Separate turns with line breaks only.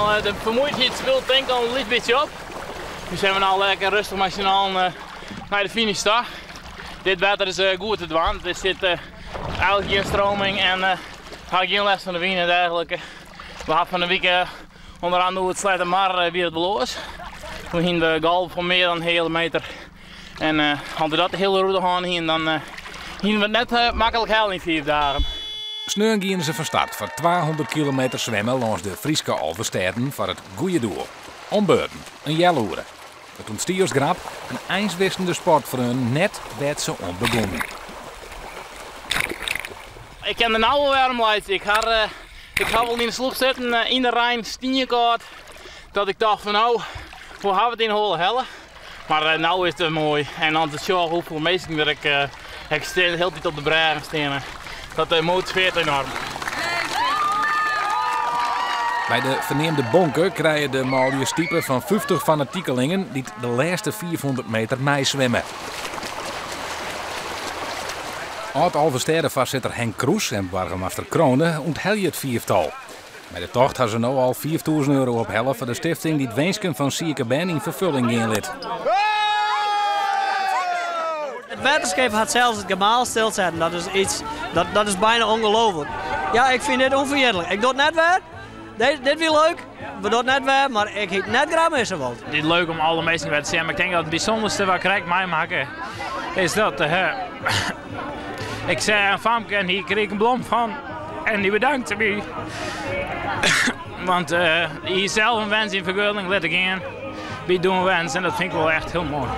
al, de vermoeidheid speelt denk ik al een licht beetje op. Nu zijn we nou lekker rustig met z'n allen naar de finish ta. Dit wetter is goed te dwaan. Er zit eigenlijk geen stroming en ha geen last van de wyn en dergelijke. We hadden van de week onder andere het Sleattemer wie het beloos. We gingen de golf van meer dan een hele meter. En als we dat de hele route gaan hier, dan gingen we het net makkelijk hel in 4 dagen.
Sneon gingen ze van start voor 200 kilometer zwemmen langs de Fryske Alvestêden voor het goede doel. Om beurten, een jelloere. Het ontstiersgrap, een eindwissende sport voor hun net werd ze onbegonnen.
Ik ken de nauwe warm Ik ga wel in de sloep zitten, in de Rijn, stienkoud. Dat ik dacht van nou, hoe gaan we het in holle helle? Maar nou is het mooi. En dan te zien hoeveel mensen dat ik sta de hele tijd op de brug staan. Dat motiveert enorm.
Bij de verneemde bonken krijgen de manlju van 50 fanatiekelingen die de laatste 400 meter mee zwemmen. Oud-Alvestedenvoorzitter Henk Kroes en burgemeester Crone ontheljen het viertal. Bij de tocht hadden ze nu al 4000 euro op helft voor de stichting die het wensken van Sierke Ben in vervulling gaan liet.
Het waterschip had zelfs het gemaal stilzetten. Dat is iets, dat is bijna ongelooflijk. Ja, ik vind dit onvergetelijk. Ik doe het net weer. Dit weer leuk. We doen het net weer, maar ik heet net graag missen wilt.
Het is leuk om alle mensen weer te zien, maar ik denk dat het bijzonderste wat ik mij maken is dat ik zei aan Famke en hier kreeg ik een blom van en die bedankte me. Want hier zelf een wens in vergunning, let ik in. Wie doen wens en dat vind ik wel echt heel mooi.